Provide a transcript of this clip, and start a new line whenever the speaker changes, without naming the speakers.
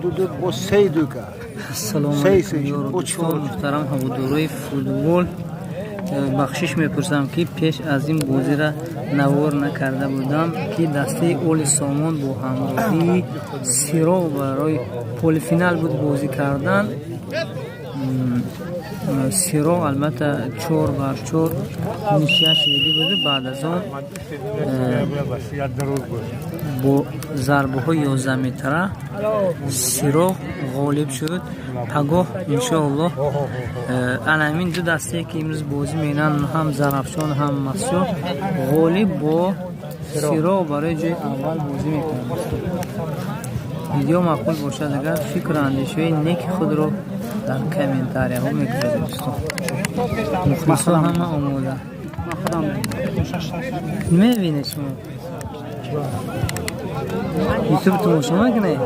Ду бо 3-2 кард.
Ассалому
Се
алайкум,
се
ёру
бо
дӯстон,
чор.
Муҳтарам ҳаводорои футбол. Бахшиш мепурсам, ки пеш аз ин бозира навор накарда будам, ки дастаи Оли Сомон бо ҳамроҳии Сиро барои полуфинал буд бозӣ кардан. Сиро албатта 4 бар 4 ничья шудагӣ буду, баъд аз он бо зарбаҳои 11 метра Сиро ғолиб шуд. Пагоҳ, иншоаллоҳ, ана ҳамин ду дастае, ки имрӯз бозӣ менанд, ҳам Зарафшон, ҳам Масчо, ғолиб бо Сиро барои ҷои аввал бозӣ мекунад. Видео маъқул бошад, агар фикру андешаҳои неки худро дар комментарияҳо мегузоред, дӯстон. Мухлисон ҳама омода мебинед. Шумо Ютуб тамошо мекунед?